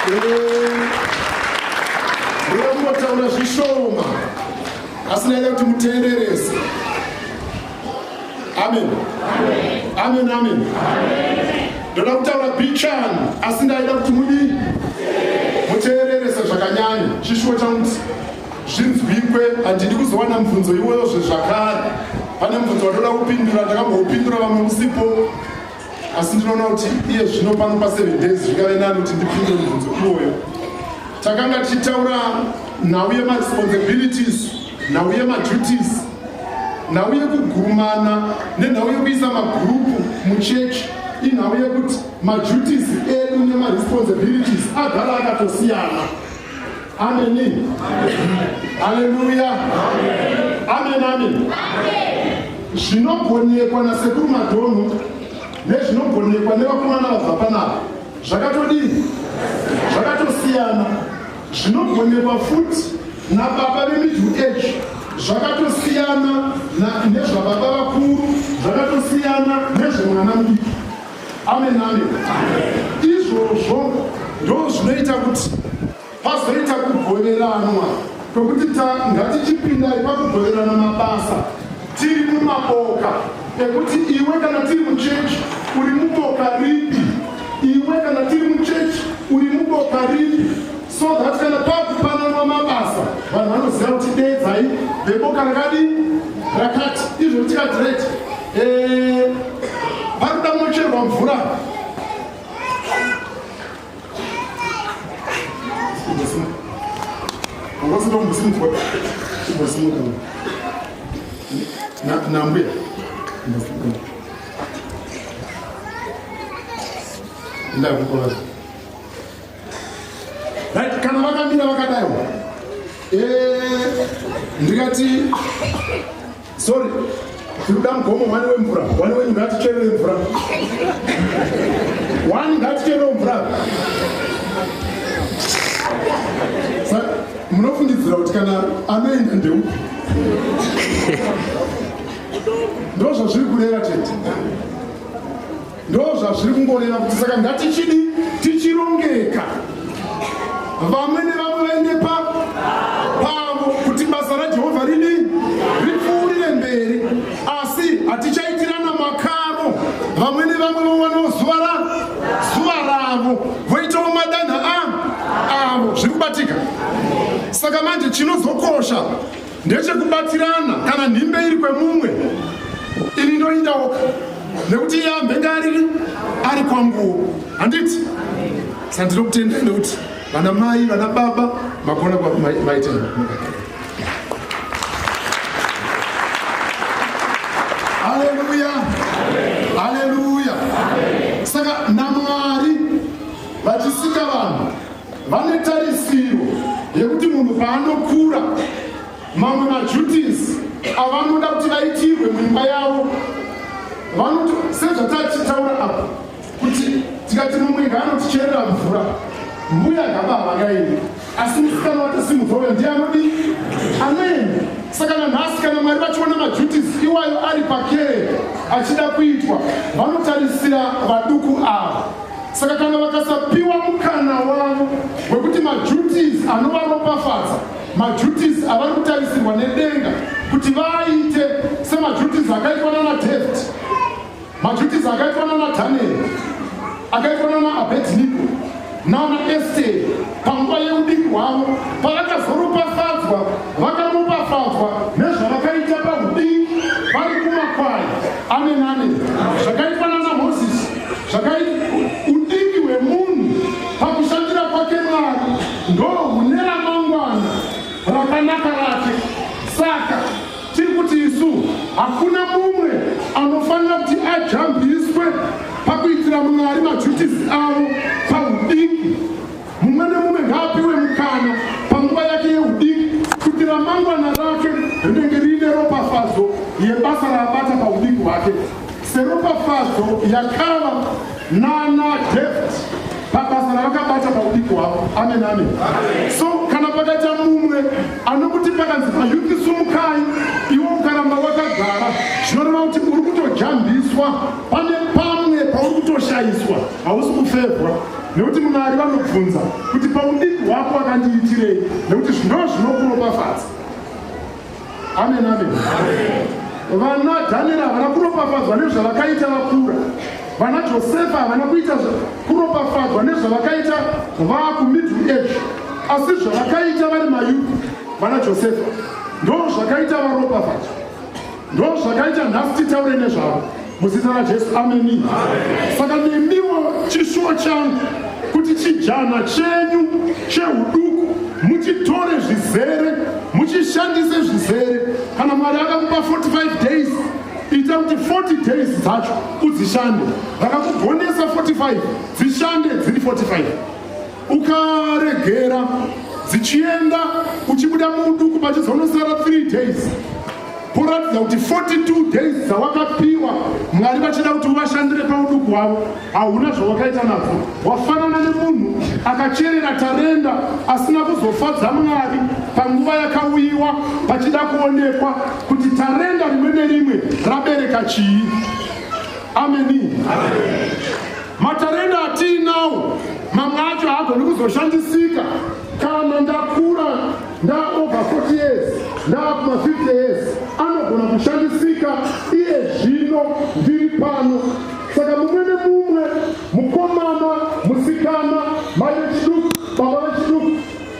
Ndoda kungotaura zvishoma asi ndaida kuti muteererese. Amen. Amen, amen. Ndoda kutaura bichani asi ndaida kuti mudii? Muteererese zvakanyanya. Chishuwo changu kuti zvinzwikwe, handidi kuzowana mubvunzo iwoyozve zvakare. Pane mubvunzo wandoda kupindura, ndakamboupindura vamwe musipo. Asi ndinoona kuti iye zvino pano paseven days zvingave nani kuti ndipindure mubvunzo iwoyo. Takanga tichitaura nhau yemaresponsibilities, nhau yemaduties, nhau yekugumana nenhau yekuisa magurupu muchechi. Inhau yekuti maduties edu nemaresponsibilities agara akatosiyana. Ameni. Haleluya. Amen, amen. Zvinogonekwa nasekuru Madhonho nezvinogonekwa nevakomana vabva panapa zvakatodii? Zvakatosiyana. Zvinogonekwa futi nababa vemiddle age zvakatosiyana nezvababa vakuru, zvakatosiyana nezvemwana mudiki. Amen, amen. Izvozvo ndo zvinoita kuti pazoita kugoveranwa kwekuti ngatichipindai pakugoverana mabasa tiri mumaboka ekuti iwe kana tiri muchechi uri muboka ripi, iwe kana tiri muchechi uri muboka ripi, so that kana pakupananwa mabasa vanhu vanoziva kuti deedzai veboka rakadii rakati. Izvo tikati right, parikuda kunocherwa mvura. Nambuya ndakukoa. Right, kana vakamira vakadaiwo, ndikati sorry, tiri kuda mugomo wani wemvura, wani wenyu ngaticherere mvura, wani ngaticherere mvura. Munofungidzira kuti kana anoenda ndeupi? Ndo zvazviri kureva chete, ndo zvazviri kungoreva kuti saka ngatichidi tichirongeka, vamwe nevamwe vaende pavo kuti basa raJehovha ridi ripfuurire mberi. Asi hatichaitirana makaro, vamwe nevamwe vowanawo zuva ravo, voitawo madanha avo. Zviri kubatika. Saka manje chinozokosha ndechekubatirana. Kana nhimbe iri kwemumwe, ini ndoindawoka nekuti iye ambenge ari kwanguwo, handiti? Saka ndinokutendai nekuti vana mai vana baba magona maita. Haleluya, haleluya. Saka naMwari vachisika vanhu vane tarisiro yekuti munhu paanokura, mamwe maduties avanoda kuti vaitirwe muimba yavo vanoti, sezvatachitaura apa, kuti tikati mumwe ngaanoticherera mvura, mbuya gaba vangaini, asi musikana watasimudzwa uyo ndiye anodii? Anoenda. Saka nanhasi kana Mwari vachiona maduties iwayo ari pakereke achida kuitwa, vanotarisira vaduku ava. Saka kana vakasapiwa mukana wavo wekuti maduties anovaropafadza, maduties avari kutarisirwa nedenga kuti vaaite, semaduties akaitwa nana David, maduties akaitwa nana Daniel, akaitwa nana Abednego nana Esteri panguva yeudiki hwavo, pavakazoropafadzwa, vakaropafadzwa nezvavakaita paudiki vari kumakwai. Amen, amen. Zvakaitwa nana Mozisi, udiki hwemunhu pakushandira kwake Mwari ndo hune ramangwana rakanaka rake. Saka tiri kuti isu hakuna mumwe anofanira kuti ajambiswe pakuitira Mwari maduties avo paudiki. Mumwe nemumwe ngaapiwe mukana panguva yake yeudiki kuti ramangwana rake rinenge riine ropafadzo yebasa raabata paudiki hwake, seropafadzo yakava nana David pabasa ravakabata paudiki hwavo. Amen, amen. So kana pakaita mumwe anokuti pakanzi payouth sumukai, iwe ukaramba wakagara, zvinoreva kuti uri kutojambiswa, pane pamwe pauri kutoshayiswa, hausi kufevhwa. Nekuti Mwari vanobvunza kuti paudiki hwako wakandiitirei, nekuti ndo zvinokuropafadza. Amen, amen. Vana Daniel havana kuropafadzwa nezvavakaita vakura. Vana Josefa havana kuita kuropafadzwa nezvavakaita vaakumiddle age, asi zvavakaita vari mayouth vana Josefa ndo zvakaita varopafadzwa. Ndozvakaita nhasi titaure nezvavo muzita raJesu, ameni. Saka nemiwo chishuwo changu kuti chijana chenyu cheuduku muchitore zvizere, muchishandise zvizere. Kana Mwari akakupa 45 days, ita kuti 40 days dzacho udzishande. Vakakugonesa 45, dzishande dziri 45. Ukaregera dzichienda uchibuda muuduku pachizonosara 3 days, poratidza kuti 42 days dzawakapiwa Mwari vachida kuti uvashandire pauduku hwavo, hauna zvawakaita nadzo. Wafanana nemunhu akacherera tarenda asina kuzofadza Mwari panguva yakauyiwa pachida kuonekwa kuti tarenda rimwe nerimwe rabereka chii. Ameni. Amen. Matarenda atiinawo mamwe acho haagoni kuzoshandisika kana ndakura nda over 40 years ndaakuma 50 years, anogona kushandisika iye zvino ndiri pano. Saka mumwe nemumwe, mukomana, musikana, mai vechiduku, baba vechiduku,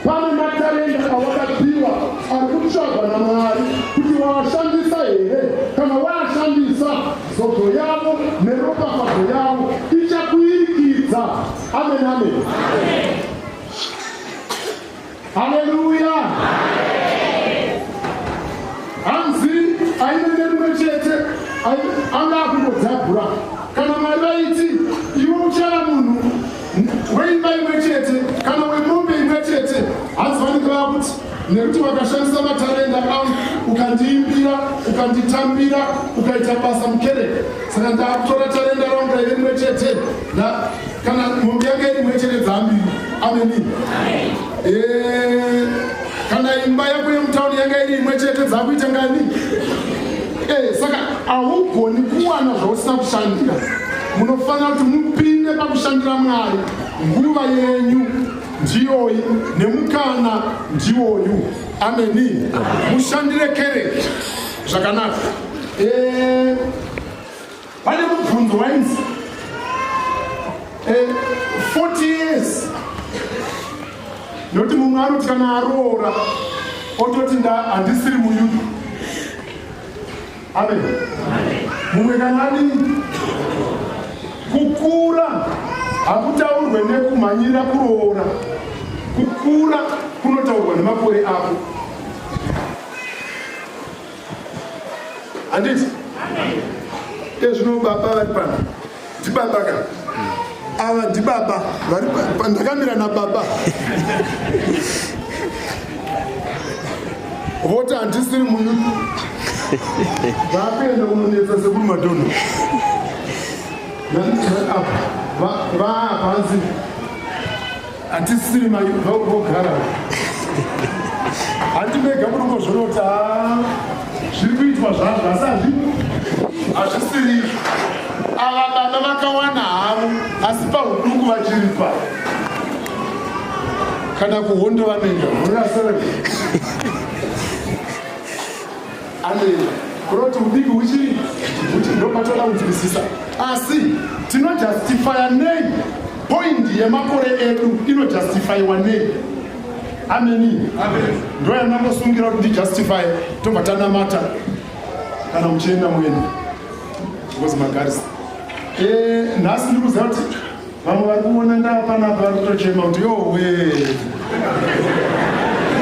pane matarenda awakapiwa ari kutsvagwa naMwari kuti waashandisa here. Kana waashandisa, zodzo yavo neropafadzo yavo ichakuirikidza. Amen, amen. Haleluya. Hanzi aive nerimwe chete anga akungodzabhura. Kana Mwari vaiti iwe uchava munhu weimba imwe chete kana wemombe imwe chete, hanzi vanenge vakuti nekuti wakashandisa matarenda angu ukandiimbira, ukanditambira, ukaita basa mukereke, saka ndakutora tarenda rangu raive rimwe chete, kana mombe yanga iri imwe chete dzambiri. Ameni. Kana imba yako yemutauni yanga iri imwe chete, dzakuita ngani? Saka haugoni kuwana zvausina kushandira. Munofanira kuti mupinde pakushandira Mwari. Nguva yenyu ndiyoyi nemukana ndiwoyu. Ameni. Mushandire kereke zvakanaka. Pane mubvunzo wainzi 40 years, nokuti mumwe anoti kana aroora ototi nda handisiri muyuda. Amen. Mumwe kana adii, kukura hakutaurwe nekumhanyira kuroora, kukura kunotaurwa nemakore ako, handiti? Ezvino baba vari pano ndibaba ka ava, ndibaba vari ndakamira nababa, voti handisiri muyuku, vakuenda kunonetsa sekuru Madhono apa vaapanzi hatisiri vogara. Handi mega munongozviona kuti ha zviri kuitwa zvazvo, asi hazvisiri izvo. Ava baba vakawana havo, asi pauduku vachiripa kana kuhondo vanoenda murasere anoenda kuroti udiki huchiri huchi, ndopatoda kunzwisisa. Asi tinojustifya nei? Point yemakore edu inojustifyiwa nei? Ameni. Ndo yandangosungira kuti ndijustify, tobva tanamata. Kana muchienda muende because magarisa. Nhasi ndiri kuziva kuti vamwe vari kuona ndaa panapa vari kutochema kuti yowe,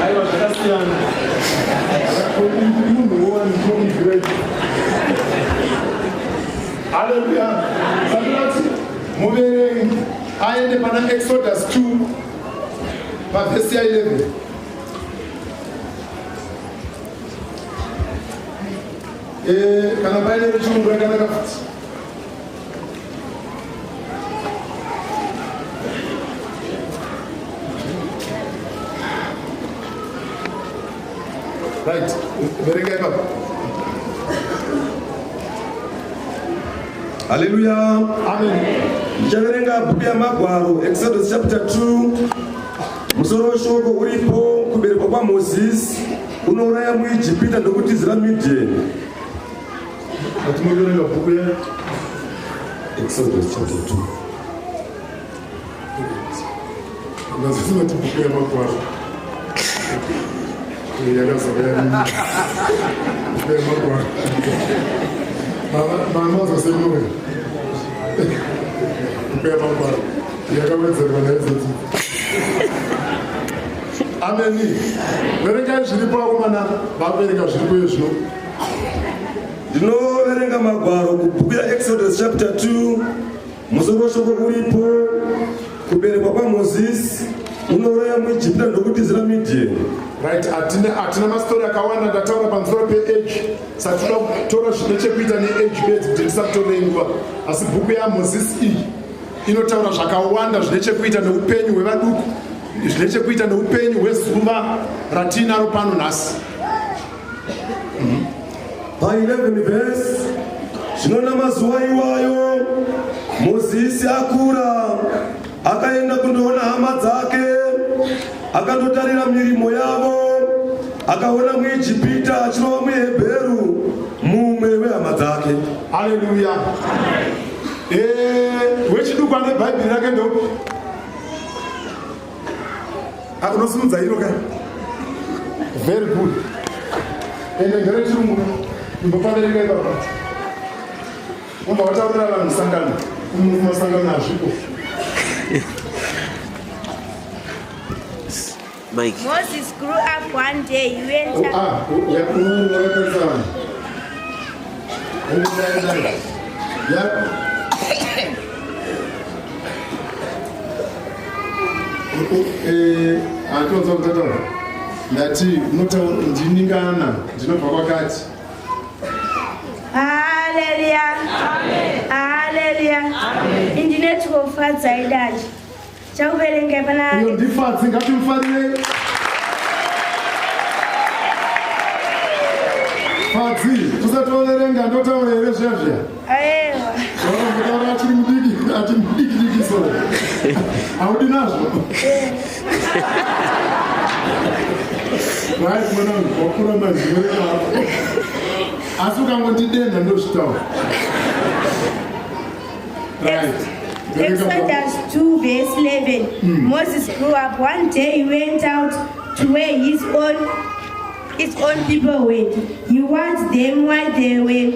aiwa, zvakasiyana, munhu wowanikomigirate. Haleluya. Sandinoti muverengi aende pana Exodus 2 pavhesi ya 11. Kana paine rechirungu rakanaka futi. Right, verenga ipapo. Haleluya. Amen. Ndichaverenga bhuku yaMagwaro, Exodus chapter 2, musoro weshoko uripo kuberekwa kwaMozisi unouraya muIjipita ndokutizira Midiani. Atinoverenga bhuku ya Exodus chapter 2. Ndazvinoti bhuku yaMagwaro yakazova bhuku yaMagwaro. Mama zasemuwe bhuku yaMagwaro yakawedzerwa naizvozvo. Ameni. Verengai zviripo akomana, vakuverenga zviripo izvino. Ndinoverenga magwaro kubhuku yaExodus chapter 2, musoro weshoko uripo kuberekwa kwaMozisi unouraya muIjipita ndokutizira Midiani. Right, hatina mastori akawanda ndataura pamusoro peage, saka tinoda kutora zvine chekuita neage bedzi kuti ndisakutorei nguva. Asi bhuku yaMozisi iyi inotaura zvakawanda zvine chekuita neupenyu hwevaduku, zvine chekuita neupenyu hwezuva ratiinaro pano nhasi. Pa11 verse, zvino namazuva iwayo Mozisi akura, akaenda kundoona hama dzake, akandotarira mirimo yavo, akaona muIjipita achirova muHebheru, mumwe wehama dzake. Haleluya. Wechiduku ane Bhaibheri rake ndopi? Unosimudza iro ka? Very good. Ende nderechirungu, imbopaverenga ipapa. Ubva wataurira vanhu sangano, kumasangano hazviko. Mike. Moses grew up one day. He went Oh, ah, oh, yeah, wakatarisa vanhu. Oh, dai, dai. Yeah. Hationza kutataura. Ndati unotaura ndiningana ndinobva kwakati. Haleluya. Haleluya. Indine chikofadza idachi. Chakuverenga pana Uyo ndiFadzi, ngatimufarire. Fadzi, tusati waverenga ndotaura here zviya zviya? Aewa. Wakambotaura achiri mudiki, achiri mudiki diki so. Haudi nazvo? Right, mwanangu, wakura manje, verenga hako. Asi ukangondidenha ndozvitaura. Right. Verenga baba. Exodus 2 verse 11. Moses grew up. One day he went out to where his own people went. He watched them while they were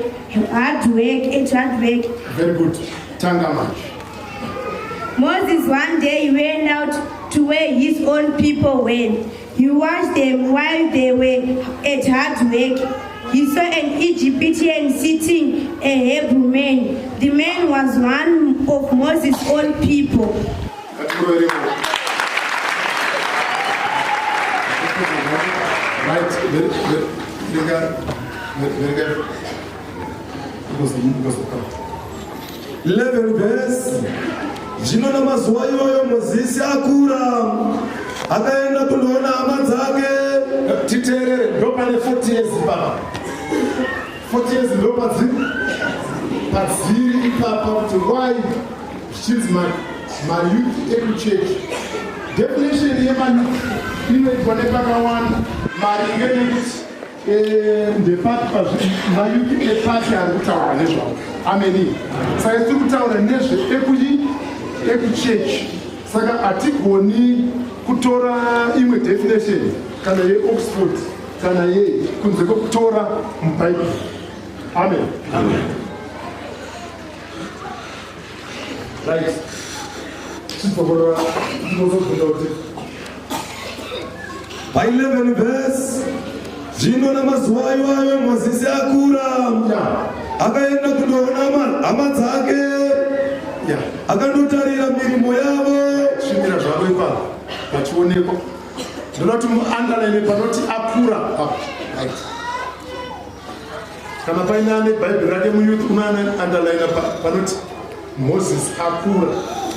hard work at hard work. Very good. Tanga manje. Moses one day he went out to where his own people went. He watched them while they were at hard work. He saw an Egyptian sitting a Hebrew man. The man was one of Moses' own people. Ngatimuroveremo. Right. Very, very, verenga, verenga. Because 11 verse, zvino namazuva iwayo Mozisi akura, akaenda kundoona hama dzake. Titeerere, ndo pane 40 years ipapa. 40 years ndo padziri ipapa, kuti why zvichinzi mayouth ekuchechi. Definition yemayouth inoitwa nepakawanda maringe nekuti ndepapi mayouth epapi ari kutaurwa nezvavo. Ameni. Saka tiri kutaura nezve ekuyi ekuchechi, saka hatigoni kutora imwe definition kana yeOxford kana yei kunze kwekutora muBhaibheri. Amen. Right, chidzokorora, ndinozobvunza kuti Pa11 verse, zvino namazuva iwayo Mozisi akura, akaenda kundoona hama dzake, akandotarira mirimo yavo. Svimira zvako ipapo pachionekwa. Ndoda kuti muunderline panoti akura apa. Right, kana paine ane Bhaibheri rake muyouth, unounderline panoti Moses akura.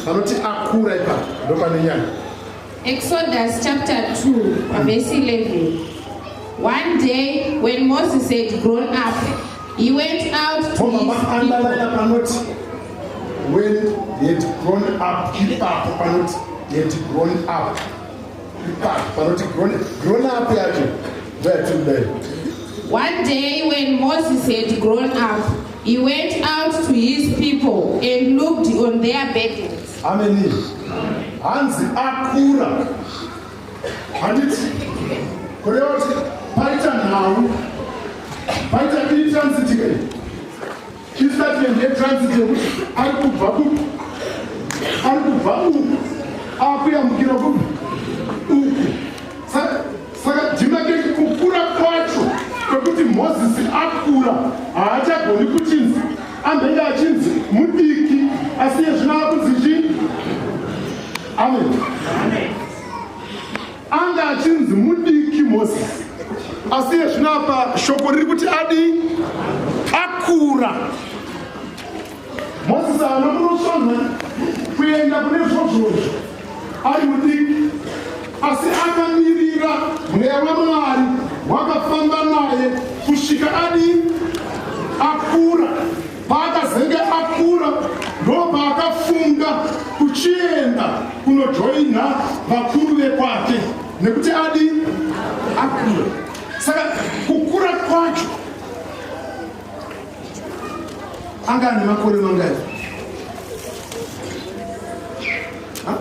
Panoti akura ipapo ndo pane nyaya. Exodus chapter 2, verse 11. One day, when Moses had grown up, he went out to Obva his people. maunderline panoti when he had grown up, ipapo panoti he had grown up, ipapo panoti grown up yacho ndoyatiri. One day when Moses had grown up, he went out to his people and looked on their burdens. Ameni. Hanzi akura, handiti? Kureva kuti paita nhau, paita itransit istatement yetransit yekuti ari kubva kupi? Ari kubva uku akuyambukira kupi? Uku. Saka dhimake kukura kwacho kwekuti Mozisi akura, haachagoni kuchinzi ambenge achinzi mudiki, asi iye zvino akunzi chii? Amen. Anga achinzi mudiki Mozisi, asi iye zvino apa shoko riri kuti adii? Akura. Mozisi haana kunosonha kuenda kune zvozvozvo ari mudiki, asi akamirira mweya waMwari wakafamba naye kusvika adii? Akura. Paakazenge akura, ndo paakafunga kuchienda kunojoina vakuru vekwake, nekuti adii? Akura. Saka kukura kwacho anga ane makore mangani? Ha?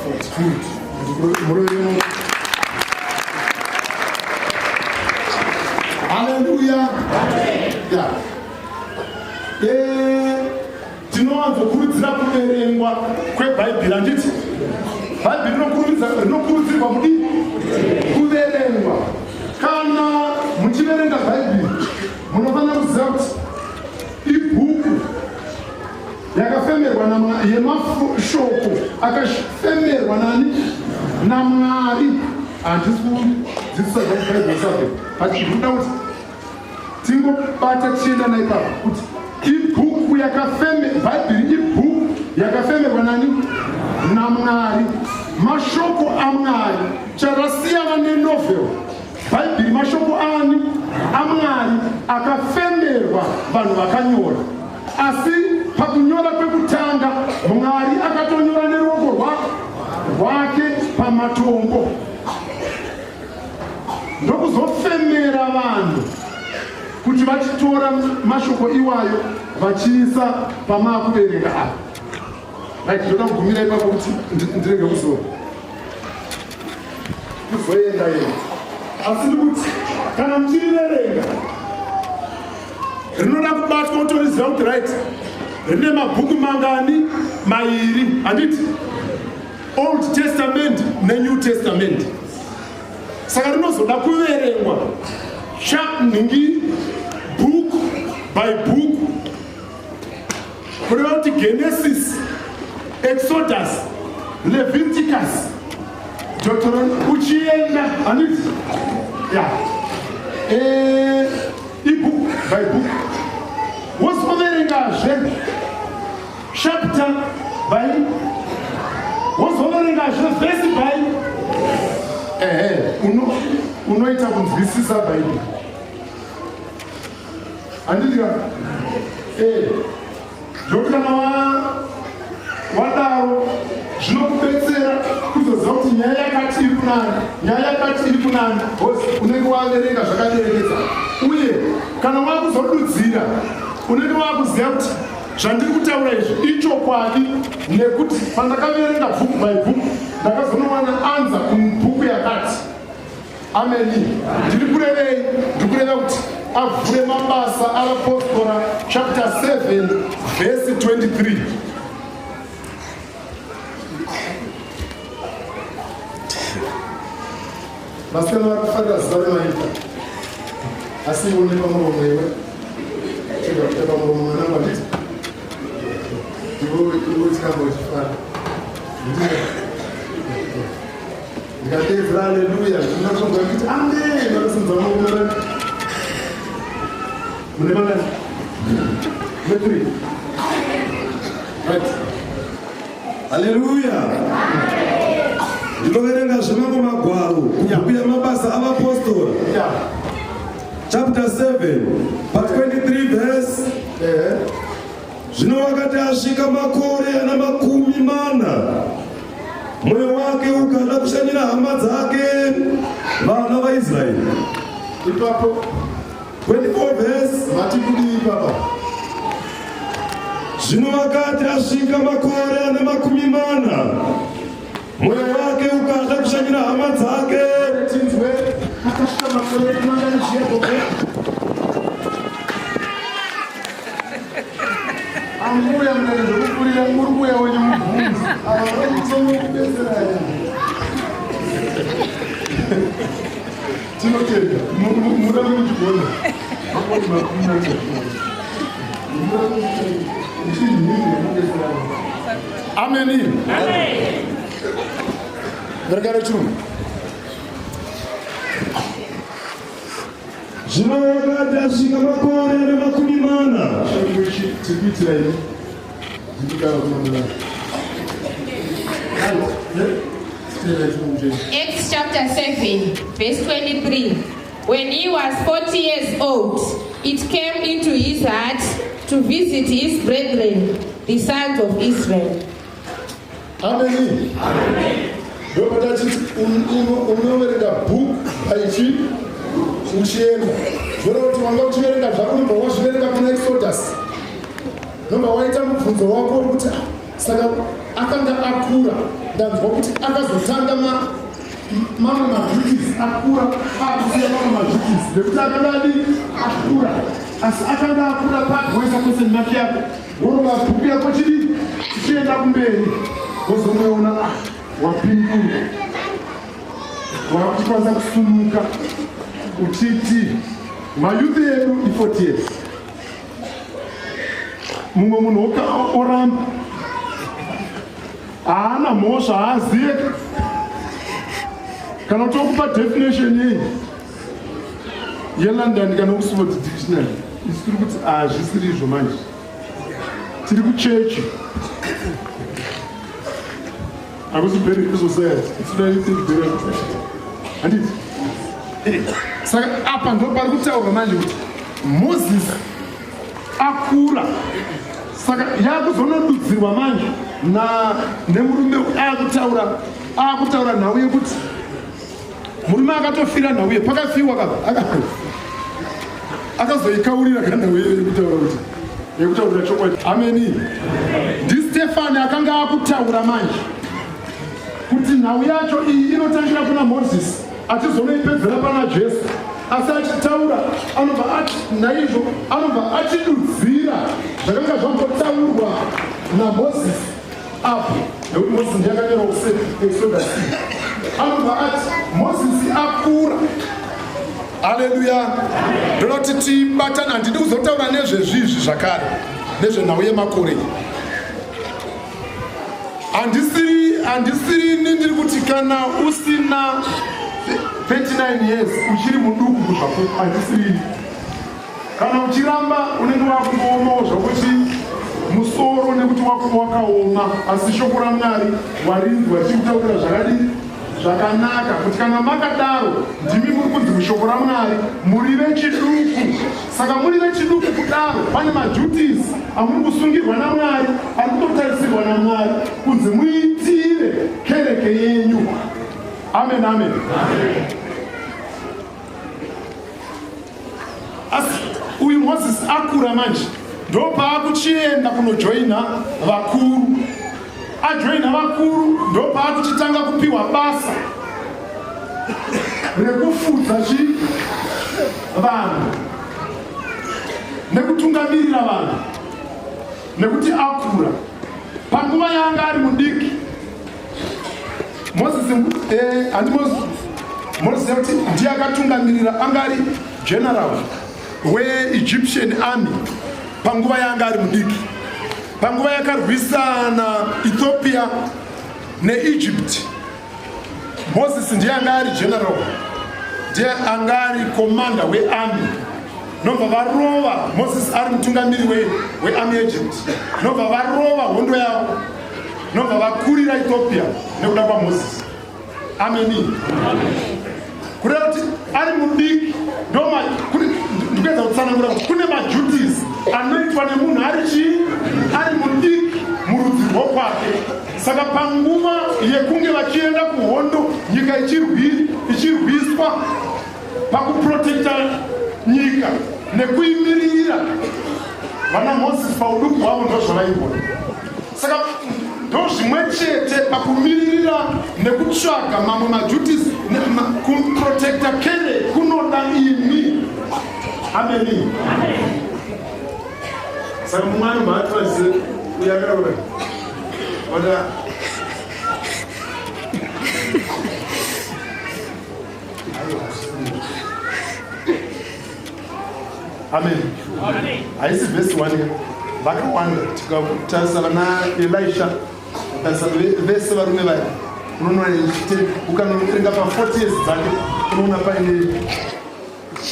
That's good. Murovero. Haleluya. Yeah. Tinowanzokurudzira kuverengwa kwebhaibheri, handiti? Bhaibheri rinokurudzirwa mudii? Kuverengwa. Kana muchiverenga Bhaibheri, munofanira kuziva kuti ibhuku yakafemerwa yemashoko akafemerwa nani? NaMwari. Handisi kudzidzisa zvakubhaibheri subject, but ndinoda kuti tingobata tichienda naipapo kuti ibhuku yakafeme Bhaibheri ibhuku yakafemerwa nani? NaMwari. Mashoko aMwari. Charasiyana nenovel, Bhaibheri mashoko ani? AMwari akafemerwa vanhu vakanyora. Asi pakunyora kwekutanga, Mwari akatonyora neruoko rwake pamatombo, ndokuzofemera vanhu kuti vachitora mashoko iwayo vachiisa pamaakuverenga apa. Right, ndoda kugumira ipapo kuti ndirege kuzoenda enda, asi ndikuti kana muchiriverenga, rinoda kubatwa utoriziva kuti right, rine mabhuku mangani? Mairi, handiti? Old Testament neNew Testament. Saka rinozoda kuverengwa chanhingi book by book, kureva kuti Genesis, Exodus, Leviticus, Deuteronomy, uchienda, handiti? Ya, ibook by book, wozoverengazve chapter by, wozoverengazve verse by, ehe, unoita kunzwisisa Bhaibheri, handiti ka? Zvokuti kana wadaro, zvinokubetsera kuzoziva kuti nyaya yakati iri kunani, nyaya yakati iri kunani, because unenge waverenga zvakaderekedza. Uye kana wakuzodudzira, unenge wakuziva kuti zvandiri kutaura izvi ichokwadi, nekuti pandakaverenga book by book, ndakazonowana anza kumubhuku yakati. Ameni. Ndiri kurevei? Ndiri kureva kuti avhure Mabasa Avapostora chapter 7 verse 23. Vasikana vari kufarira zuva remaita, asi iwe une pamuromo, iwe chega kuita pamuromo, mwanangu, handiti? Iwe chiramba uchifara. Ndikateedzera aleluya, ndinotonzwa kuti amen. Vanosimudza maoko mangani? Mune mangani? Mune three. Right. Haleluya! Ndinoverenga zvemamwe magwaro kubhuku yaMabasa Avapostora. Chapter 7 pa 23 verse. Zvino wakati asvika makore ana 40, mwoyo wake ukada kushanyira hama dzake, vana vaIsraeri. Ipapo. 24 verse. Mati kudii ipapa? Zvino wakati asvika makore ana 40, mwoyo wake ukada kushanyira hama dzake. Tinzwe, akasvika makore mangani zviya gogo? Ambuya mune zvekupurira, muri kuuya wenyu mubvunzi. Ava vanotongokubetserai. Tinotenda. Murambe muchigona. Ameni. Verengai rechirungu. Zvino wakati asvika makore ane 40, Chirungu ichi tiri kuitira ini. Ndikara kunomira. Acts chapter 7, verse 23. When he was 40 years old, it came into his heart to visit his brethren, the sons of Israel. Ameni. Ndopatachiti unoverenga bhuku paichi uchienda, zvoreva kuti wanga uchiverenga zvako, unobva wazviverenga kuna Exodus, nobva waita mubvunzo wako wekuti, "Ah, saka akanga akura, ndanzwa kuti akazotanga mamwe maduties akura, akusiya mamwe maduties nekuti akanga adi akura." Asi akanga akura pagoisa question mark yako, worova bhuku yako chidi tichienda kumberi, wozonoona, ah, wapindurwa, wakuchikwanisa kusumuka uchiti mayouth edu i40 years. Mumwe munhu oramba, haana mhosva, haazive kana kuti okupa definition yei yeLondon kana Oxford Dictionary. Isi tiri kuti hazvisiri izvo. Manje tiri kuchechi, hakusi burial society. Burial, handiti? Saka apa ndo pari kutaurwa manje kuti Moses akura, saka yakuzonodudzirwa manje na nemurume akutaura nhau yekuti murume akatofira nhau ye pakafiwa akazoikaurira kanhau yekutaura kuti yekutaurira chokwadi. Ameni. NdiStefani akanga akutaura manje kuti nhau yacho iyi inotangira kuna Mozisi, achizonoipedzera pana Jesu. Asi achitaura anobva ati naizvo, anobva achidudzira zvakanga zvambotaurwa naMozisi apo, nekuti Mozisi ndiye akanyorwa kuExodus. Anobva ati Mozisi akura. Aleluya. Ndoda kuti tibatana. Handidi kuzotaura nezvezvizvi zvakare, nezvenhau yemakore. Handisirini ndiri kuti kana usina 39 years uchiri muduku kuzvapupu. Handisirini. Kana uchiramba, unenge wakungoomawo zvokuti musoro, nekuti wako wakaoma. Asi shoko raMwari warinzwa chikutaurira zvakadii zvakanaka, kuti kana makadaro ndimi muri kunzi mushoko raMwari muri vechiduku. Saka muri vechiduku kudaro, pane maduties amuri kusungirwa naMwari, ari kutotarisirwa naMwari kunzi muitire kereke yenyu. Amen, amen. Asi uyu Mozisi akura manje, ndopaakuchienda kunojoina vakuru. Ajoina vakuru, ndopaakuchitanga kupiwa basa rekufudza chi vanhu nekutungamirira vanhu, nekuti akura. Panguva yaanga ari mudiki Mozisi, handi Mozisi kuti ndiye akatungamirira, anga ari general weEgyptian army panguva yaanga ari mudiki, panguva yakarwisana Ethiopia neEgypt. Mozisi ndiye anga ari general, ndiye anga ari commander wearmy. Nobva varova, Mozisi ari mutungamiri wearmy yeEgypt, nobva varova hondo yavo, nobva vakurira Ethiopia nekuda kwaMozisi. Ameni. Kureva kuti ari mudiki, ndikuedza kutsanangura kuti kune maduties anoitwa nemunhu ari chii, ari mudiki murudzi rwokwake. Saka panguva yekunge vachienda kuhondo, nyika ichirwiswa, pakuprotecta nyika nekuimiririra, vana Mozisi pauduku hwavo ndo zvavaigona. Saka ndo zvimwe chete pakumiririra nekutsvaga mamwe maduties, kuprotecta kere kunoda imi. Ameni. Saka mumwe anobva atiratidze uyo akaroora vata. Amen. Haisi vhesi 1, vakawanda. Tikatarisa vana Elisha, tarisa vese varume vaya, unoona ukanoverenga pa40 years dzake, unoona paine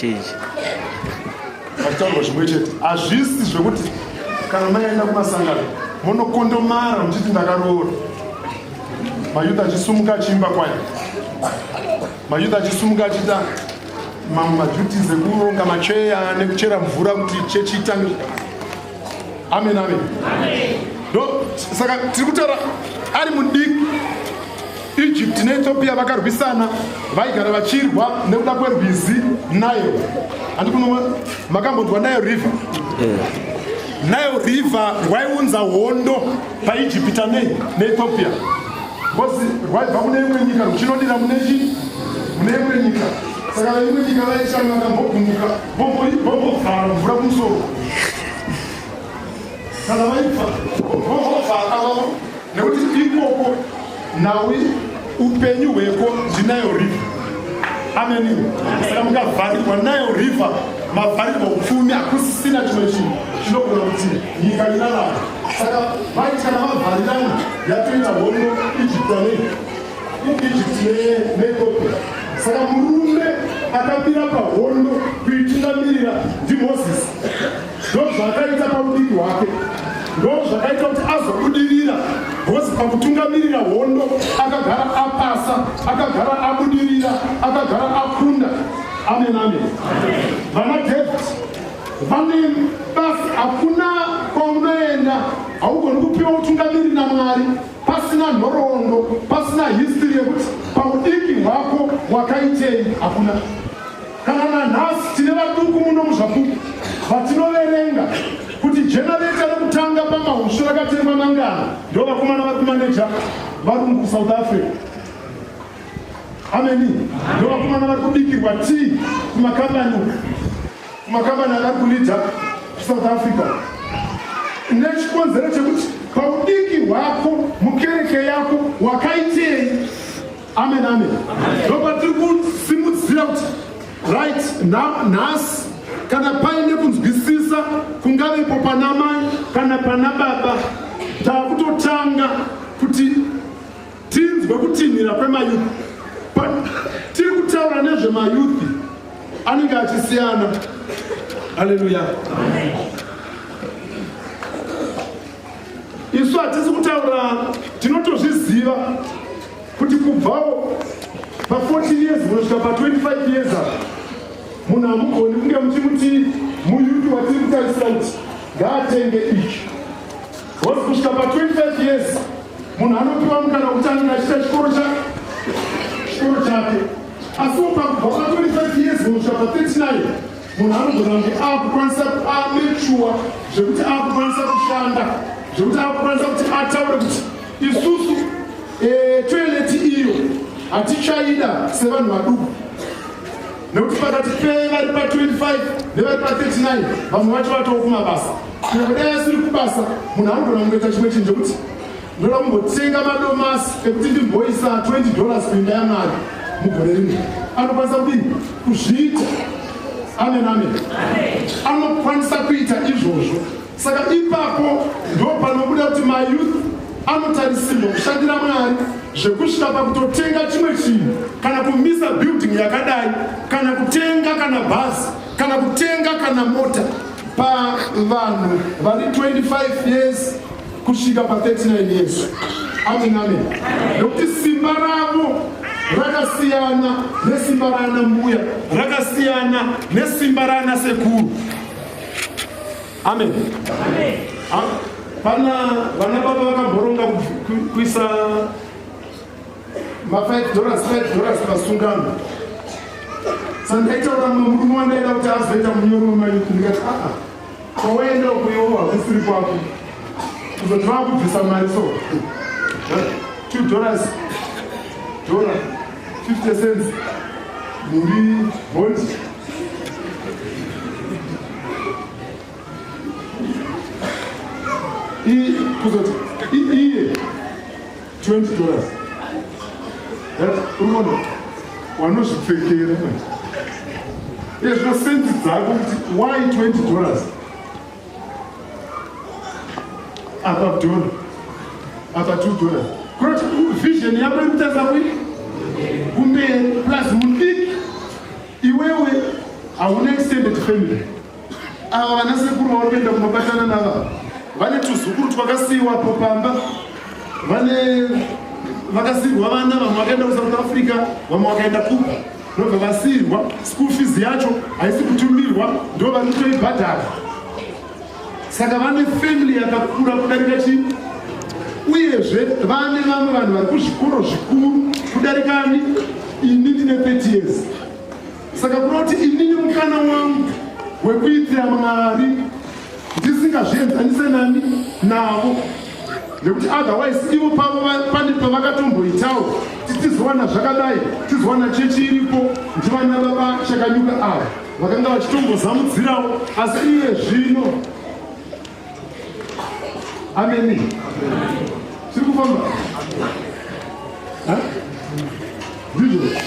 Change. Vachitaurwa zvimwe chete. Hazvisi zvekuti kana maenda kumasangano munokondomara muchiti ndakaroora, mayouth achisumuka achiimba kwayo, mayouth achisumuka achiita mamwe maduties ekuronga macheya nekuchera mvura kuti chechi itange. Amen, amen. Ndo saka tiri kutaura ari mudiki. Egypt neEthiopia vakarwisana, vaigara vachirwa nekuda kwerwizi Nile. Handi kuno makambonzwa Nile River? Nile River rwaiunza hondo paIjipita nei neEthiopia, because rwaibva kune imwe nyika ruchinodira munechi mune imwe nyika. Saka veimwe nyika vaishanga vakambogumuka, vombovhara mvura kumusoro. Kana vaibva vombovhara vavo, nekuti ikoko nhau upenyu hweko ndiNile River. Ameni. Saka mukavharirwa Nile River, mavharirwa upfumi, hakusisina chimwe chinhu chinogona kuti nyika irarame. Saka vaiti kana vavharirana, yatoita hondo Egypt nei Egypt neEthiopia. Saka murume akabira pahondo kuitungamirira ndiMozisi. Ndo zvakaita paudiki hwake, ndo zvakaita kuti azobudirira, because pakutungamirira hondo akagara apasa, akagara abudirira, akagara akunda. Amen, amen. Vana David vane basa. Hakuna kwaunoenda, haugoni kupiwa utungamiriri naMwari pasina nhoroondo, pasina history yekuti paudiki hwako wakaitei. Hakuna. Kana nanhasi tine vaduku muno muZvapupu vatinoverenga kuti generator rekutanga pamahusvu rakatengwa nangana. Ndo vakomana vari kumaneja varungu kuSouth Africa. Ameni. Ndo vakomana vari kubikirwa tii kumakambani uku, kumakambani avari kulidha kuSouth Africa, nechikonzero chekuti paudiki hwako mukereke yako wakaitei. Amen, amen. Ndopatiri kusimudzira kuti right nhasi, kana paine kunzwisisa kungavepo pana mai kana pana baba, taakutotanga kuti tinzwe kutinhira kwemayouth. Tiri kutaura nezvemayouth anenge achisiyana. Haleluya. Isu hatisi kutaura, tinotozviziva kuti kubvawo pa14 years kunosvika pa25 years apa, munhu hamugoni kunge muchimuti muyouth watiri kutarisira kuti ngaatenge ichi, because kusvika pa25 years munhu anopiwa mukana wekuti anenge achiita chikoro chake. Asiwo pakubva pa25 years kunosvika pa39, munhu anogona kunge akukwanisa, amature zvekuti akukwanisa kushanda, zvekuti akukwanisa kuti ataure kuti isusu toilet iyo hatichaida sevanhu vaduku, nekuti pakati pevari pa25 nevari pa39, vamwe vacho vatoo kumabasa. Kunyange dai asiri kubasa, munhu anogona kungoita chimwe chinhu chekuti ndoda kumbotenga madomasi ekuti ndimboisa $20 kuimba yaMwari mugore rino. Anokwanisa kudini kuzviita. Amen, amen. Anokwanisa kuita izvozvo. Saka ipapo ndo panobuda kuti mayouth anotarisirwa kushandira Mwari zvekusvika pakutotenga chimwe chinhu, kana kumisa building yakadai, kana kutenga kana bhazi, kana kutenga kana mota, pavanhu vari 25 years kusvika pa39 years. Amen, amen. Nokuti simba ravo raka Rakasiyana nesimba raana mbuya, rakasiyana nesimba raana sekuru. Amen. Pana vana baba vakamboronga kuisa ma 5 dollars 5 dollars pasungano. Sandaitaura mumwe murume wandaida kuti azoita munyoro wemayouth, ndikati aa, kwawaenda uko iwo hakusiri kwako, kuzoti vakubvisa mari so 2 dollars, dollar 50 cents muri bond. Kuzoti iye 20 dollars, urikuona wanozvipfekera manje iye zvino senzi dzako kuti why 20 dollars apa, dollar apa, 2 dollars? Kuroti vision yako iri kutarisa kui kumberi. Plus mudiki iwewe, hauna extended family. Ava vana sekuru vauri kuenda kunobatana nava vane tuzukuru twakasiyiwapo pamba, vane vakasiyirwa vana, vamwe vakaenda kuSouth Africa, vamwe vakaenda kupi, ndobva vasiyirwa. School fees yacho haisi kutumirwa, ndo vari kutoibhadhara. Saka vane family yakakura kudarika chii. Uyezve vane vamwe vanhu vari kuzvikoro zvikuru kudarikani ini ndine 30 years. Saka kuroti inini mukana wangu wekuitira Mwari ndisingazvienzanise nani navo, nekuti otherwise ivo pavo pane pavakatomboitawo titizowana zvakadai, tizowana chechi iripo. Ndivana baba Chakanyuka ava vakanga vachitombozamudzirawo, asi iye zvino, ameni, tiri kufamba. Ndizvo.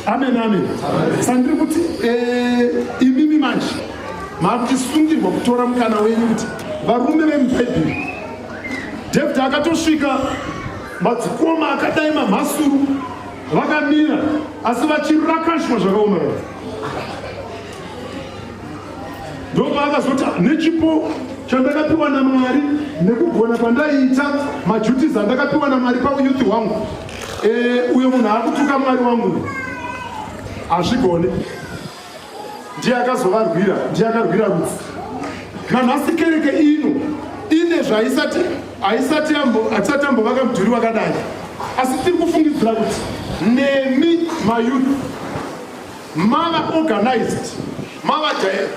Amen, amen. Sandiri kuti imimi manje makuchisungirwa kutora mukana wenyu kuti varume vemubhaibheri, David akatosvika madzikoma akadai mamhasuru vakamira, asi vachirakashwa zvakaomarara. Ndopaakazoti nechipo chandakapiwa naMwari nekugona kwandaiita maduties andakapiwa naMwari pauyouth hwangu, uyo munhu akutuka Mwari wangu hazvigone. Ndiye akazovarwira, ndiye akarwira rudzi. Nanhasi kereke ino ine zvaisati haisati hatisati ambovaka mudhuri wakadai, asi tiri kufungidzira kuti nemi mayouth mava organized, mava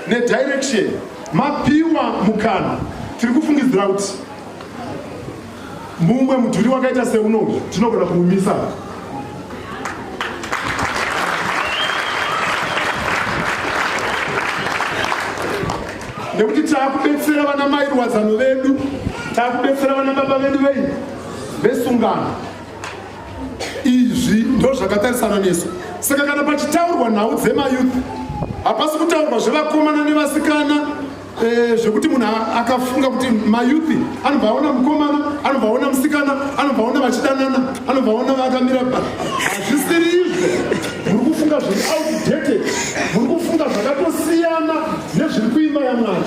nedirection, mapiwa mukana, tiri kufungidzira kuti mumwe mudhuri wakaita seunoyu tinogona kuumisa. Nekuti taakubetsera vana mai ruwadzano vedu, taakubetsera vana baba vedu vei vesungano. Izvi ndo zvakatarisana nesu. Saka kana pachitaurwa nhau dzemayouth, hapasi kutaurwa zvevakomana nevasikana, zvekuti munhu akafunga kuti mayouth anobva aona mukomana, anobva aona musikana, anobva aona vachidanana, anobva aona vakamira. Hazvisiri izvo. Muri kufunga zviri outdated, muri kufunga zvakatosiyana nezviri kuimba yaMwari,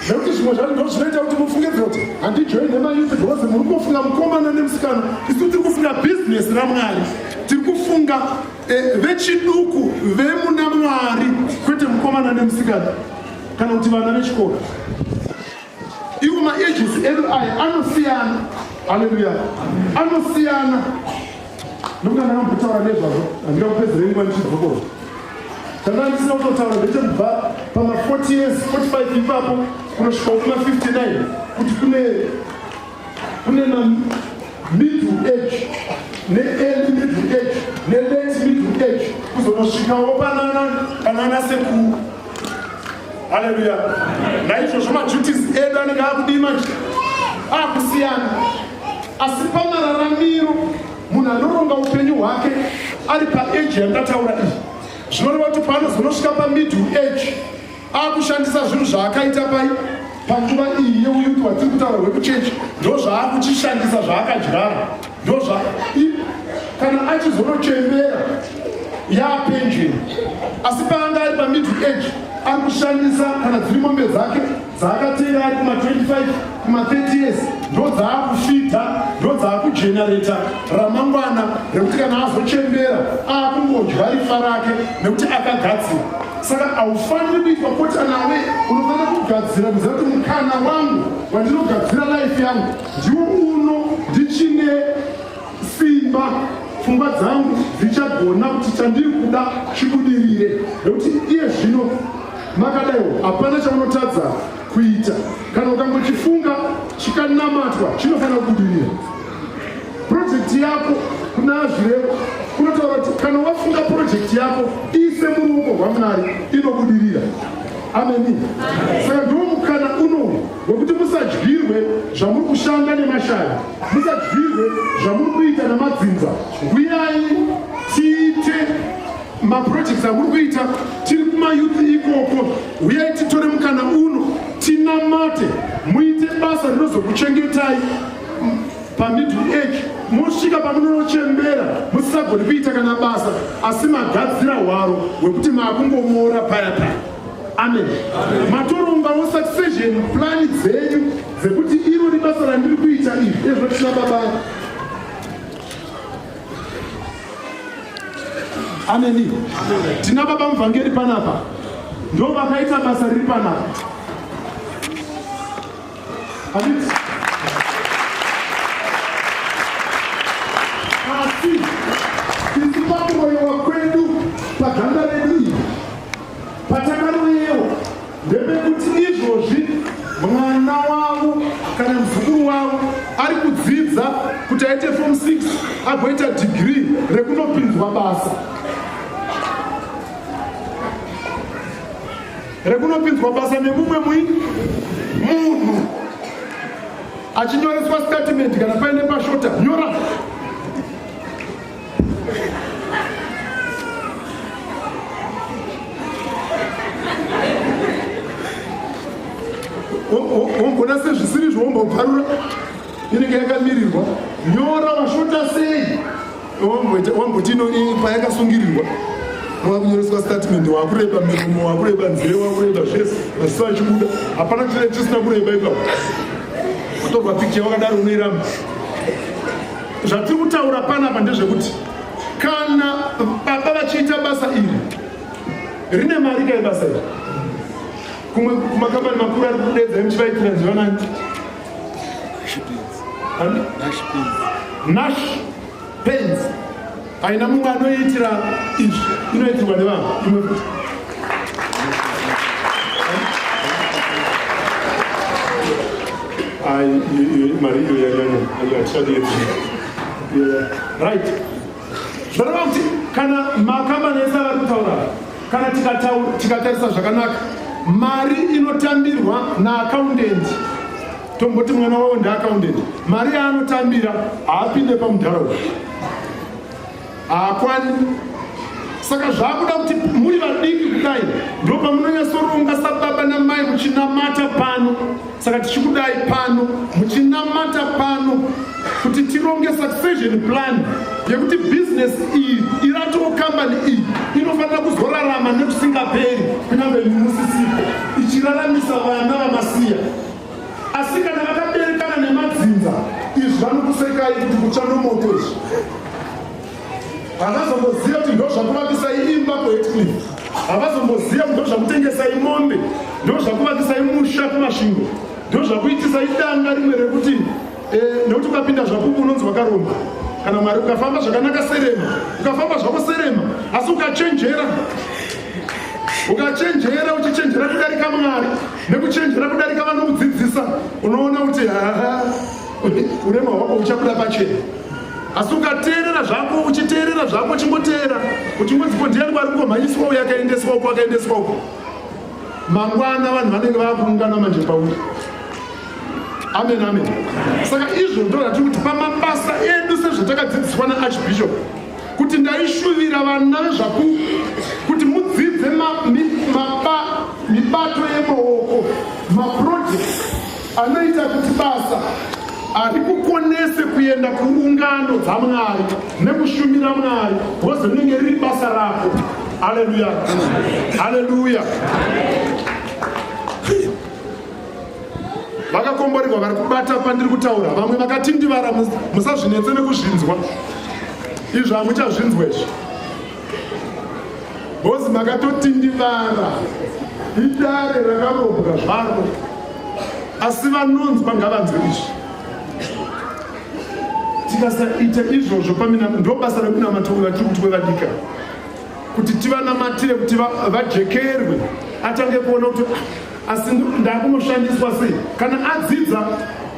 nekuti zvimwe zvacho ndo zvinoita kuti mufunge kuti handijoine mayouth, because muri kufunga mukomana nemusikana. Isu tiri kufunga bhizinesi raMwari, tiri kufunga vechiduku vemuna Mwari, kwete mukomana nemusikana kana kuti vana vechikoro. Iwo maages edu aya anosiyana. Haleluya, anosiyana. Nokuti ndakambotaura nezvazvo, handingakupedzerei nguva ndichidzokora. Chandanga ndisina kutotaura ndechekubva pama40 years, 45 ipapo kunosvika kuma59, kuti kune ma middle age, ne-early middle age, ne-late middle age, kuzonosvikawo panana sekuru. Haleluya. Naizvozvo maduties edu anenge akudii manje? Akusiyana. Asi pamararamiro, munhu anoronga upenyu hwake ari paage yandataura iyi, zvinoreva kuti paanozonosvika pamiddle age, akushandisa zvinhu zvaakaita pai panguva iyi yeuyouth hwatiri kutaura hwekuchechi, ndo zvaakuchishandisa zvaakadyara, ndo zva kana achizonochembera yapenjeni. Asi paanga ari pamiddle age, ari kushandisa kana dziri mombe dzake dzaakatenga ari kuma25, kuma30 years, ndo dzaakufidha, ndo dzaakudyesa. kugenareta ramangwana rekuti kana azochembera akungodya rifa rake nekuti akagadzira. Saka haufaniri kuitwa kota nawe, unofanira kugadzira kuziva kuti mukana wangu wandinogadzira life yangu ndiwo uno, ndichine simba, pfungwa dzangu dzichagona kuti chandiri kuda chibudirire. Nekuti iye zvino makadaiwo hapana chaunotadza kuita. Kana ukangochifunga chikanamatwa, chinofanira kubudirira. Project yako kuna Zvirevo kunotaura kuti kana wafunga project yako, iise muruoko rwaMwari, inobudirira. Ameni. Saka ndiwo mukana unowu wekuti musadyirwe zvamuri kushanda nemashaya, musadyirwe zvamuri kuita namadzinza. Uyai tiite maprojects amuri kuita tiri kumayouth ikoko. Uyai titore mukana uno tinamate, muite basa rinozokuchengetai pamiddle age, mosvika pamunonochembera musisagoni kuita kana basa, asi magadzira hwaro hwekuti maakungomora paya paya. Amen. Matorongawo succession plan dzenyu dzekuti iro ribasa randiri kuita iri ezvo tina baba. Ameni. Tina baba muvhangeri panapa, ndo vakaita basa riri panapa. Handiti? Asi isu pakuroyewa kwedu paganda redu iri, patakaroyewa ndepekuti izvozvi mwana wavo kana muzukuru wavo ari kudzidza kuti aite form 6, agoita degree rekunopinzwa basa, rekunopinzwa basa nemumwe munhu, achinyoreswa statement kana paine pashota, nyora. Wombona sezvisiri izvo, wombobvarura inenge yakamirirwa, nyora washota sei, wamboti ino payakasungirirwa, wakunyoreswa statement, wakureba miromo, wakureba nzeve, wakureba zvese, maziso achibuda, hapana chine chisina kureba ipapo. Kutorwa picture wakadaro, unoiramba. Zvatiri kutaura panapa ndezvekuti kana baba vachiita basa iri rine mari, kai basa iri kumwe kumakambani makuru ari kudedza muchivaitira nzivanani? Nash Paints haina mumwe anoitira izvi, inoitirwa nevanhu imwe futi. Ai, mari iyo yanyanya, iyo hatichadi. Right, zvareva kuti kana makambani ese avari kutaura, kana tikatarisa zvakanaka mari inotambirwa naaccountant, tomboti mwana wavo ndeaccountant, mari yaanotambira haapinde pamudharaunda, haakwani. Saka zvaakuda kuti muri vadiki kudai ndo pamunonyatsoronga sababa namai muchinamata pano. Saka tichikudai pano muchinamata pano kuti tironge succession plan yekuti bhizinesi iyi iratiwo kambani iyi inofanira kuzorarama nekusingaperi, kunyange musisipo, ichiraramisa vana vamasiya. Asi kana vakaberekana nemadzinza izvi, vanokusekai kuti kutsva nomoto izvi. Havazomboziva kuti ndo zvakuvakisai imba kuHatcliffe, havazomboziva kuti ndo zvakutengesai mombe, ndo zvakuvakisai musha kuMasvingo, ndo zvakuitisai danga rimwe rekuti nekuti ukapinda Zvapupu unonzi wakaromba. Kana Mwari ukafamba zvakanaka serema, ukafamba zvako serema, asi ukachenjera, ukachenjera, uchichenjera kudarika Mwari nekuchenjera kudarika vanokudzidzisa, unoona kuti haa, urema hwako huchabuda pachena. Asi ukateerera zvako, uchiteerera zvako, uchingoteera, uchingonzi ko ndiani kwari kungomhanyiswa uyo akaendeswa uko, akaendeswa uko, mangwana vanhu vanenge vakuungana manje pauri. Amen, amen. Saka izvo ndo zvatiri kuti pamabasa edu, sezvatakadzidziswa naArchbishop kuti ndaishuvira vana veZvapupu kuti mudzidze mibato yemaoko, maprojects anoita kuti basa harikukonese kuenda kuungano dzaMwari nekushumira Mwari, because rinenge riri basa rako. Aleluya, haleluya. Vakakomborerwa vari kubata pandiri kutaura. Vamwe vakatindivara, musazvinetse nekuzvinzwa izvi, hamuchazvinzwa izvi bhozi, makatotindivara. Idare rakarobwa zvaro, asi vanonzwa ngavanzwe izvi. Tikasaita izvozvo pamina, ndo basa rekunamata vatiri kuti kwevadika kuti tivanamatire kuti vajekerwe, atange kuona kuti ah, asi ndakunoshandiswa sei. Kana adzidza,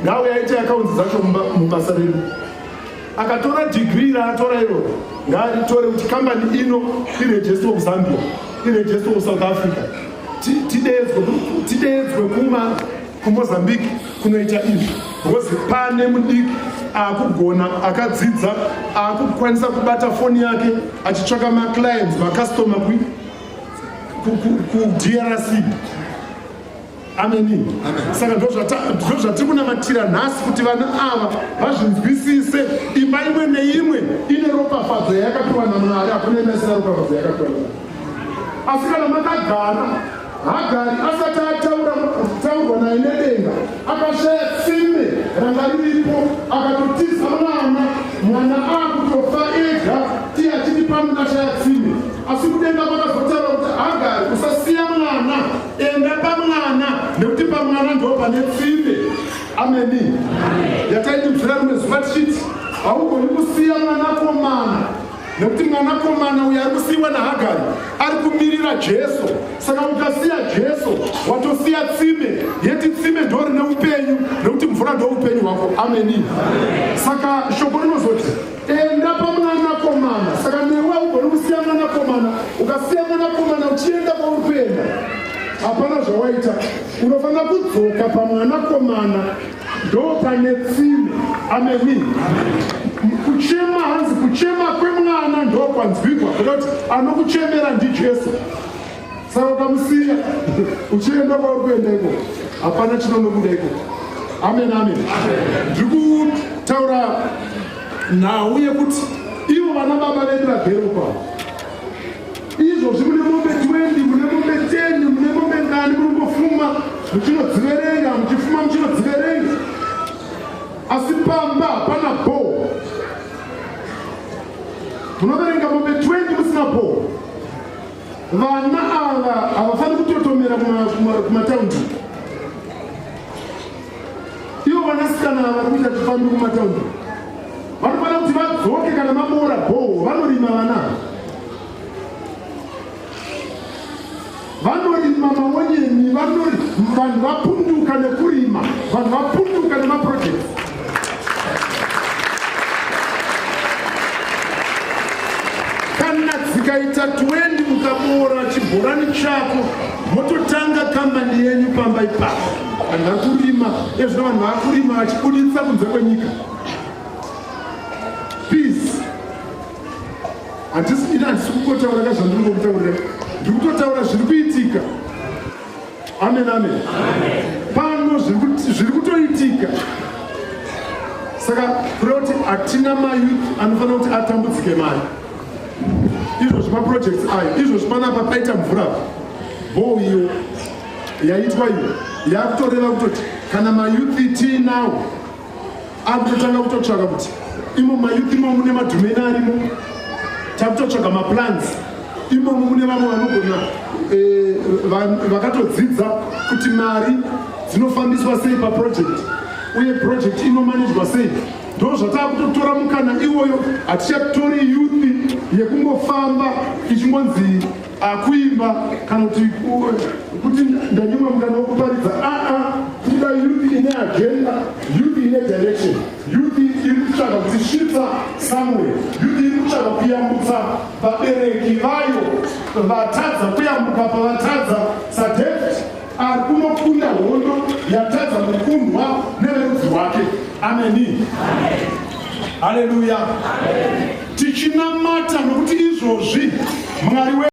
ngauye aite accounts dzacho mubasa redu. Akatora degree raatora iroro, ngaaritore kuti kambani ino iregisterwe kuZambia, iregisterwe kuSouth Africa, tideedzwe kuma kuMozambique kunoita izvi, because pane mudiki akugona, akadzidza, akukwanisa kubata foni yake achitsvaka maclients, macustomer kuDRC. Ameni. Saka ndozvatiri kunamatira nhasi, kuti vana ava vazvinzwisise. Imba imwe neimwe ine ropafadzo yayakapiwa naMwari. Hakuna imba isina ropafadzo yakapiwa naMwari. Asi kana makagara, Hagari asati ataura taurwa naye nedenga, akashaya tsime ranga riripo, akatotiza mwana. Mwana akutofa ega, tiye achiti pano ndashaya tsime. Asi kudenga kwakazotaura kuti, "Hagari, usasiya mwana, enda pamwana, nekuti pamwana ndo pane tsime." Ameni. Yataidudzira rimwe zuva tichiti haugoni kusiya mwanakomana, nekuti mwanakomana uyo ari kusiyiwa naHagari ari kumirira Jesu. Saka ukasiya Jesu, watosiya tsime. Yeti tsime ndo rine upenyu, nekuti mvura ndo upenyu hwako. Ameni. Saka shoko rinozoti enda pamwanakomana. Saka newe haugoni kusiya mwanakomana. Ukasiya mwanakomana uchienda kwauri kuenda, hapana zvawaita. Unofanira kudzoka pamwanakomana, ndo pane tsime. Ameni. Kuchema, hanzi kuchema kwemwana ndo kwanzwikwa, kuda kuti anokuchemera ndiJesu. Saka ukamusiya uchienda kwauri kuenda iko, hapana chinonobuda iko. Amen, amen. Ndiri kutaura nhau yekuti ivo vana baba vedu vagere kwavo izvozvi, mune mombe 20, mune mombe 10, mune mombe ngani, muringofuma muchinodziverenga, muchifuma muchinodziverenga, asi pamba hapana bhoo. Munoverenga mombe 20 musina bhoo. Vana ava havafaniri kutotomera kumataundi. Ivo vanasikana ava vari kuita chifambi kumataundi vanofanira kuti vadzoke kana maboora bhoo. Vanorima vana ava, vanorima maonyeni. Vanhu vapunduka nekurima, vanhu vapunduka nemaprojects. Kana dzikaita 20, mukaboora chibhorani chako, mototanga kambani yenyu pamba ipapo. Vanhu vari kurima ezvino, vanhu vakurima vachibuditsa kunze kwenyika. Peace. Handisi ini, handisi kungotaura kazvandiri ngokutaurira, ndiri kutotaura zviri kuitika. Amen, amen. Pano zviri kutoitika. Saka kureva kuti hatina mayouth anofanira kuti atambudzike mari. Izvozvi maprojects ayo izvozvi panapa paita mvura, bhoo iyo yaitwa iyo yakutoreva kutoti kana mayouth tiinawo akutotanga kutotsvaka kuti imo mayouth imomo mune madhumeni arimo. Takutotsvaga maplans imomo. Mune vamwe vanogona, vakatodzidza kuti mari dzinofambiswa sei paproject, uye project inomanejwa sei. Ndo zvataa kutotora mukana iwoyo. Hatichatori youth yekungofamba ichingonzi akuimba kana kuti kuti ndanyimwa mukana wekuparidza. Aa, kuda youth ine agenda, youth ine direction, youth iri kutsvaga kutisvitsa somewhere, youth iri kutsvaga kuyambutsa vabereki vayo vatadza kuyambuka pavatadza, saDavid ari kunokunda hondo yatadza kukundwa neverudzi rwake. Ameni, haleluya. Tichinamata, nokuti izvozvi Mwari.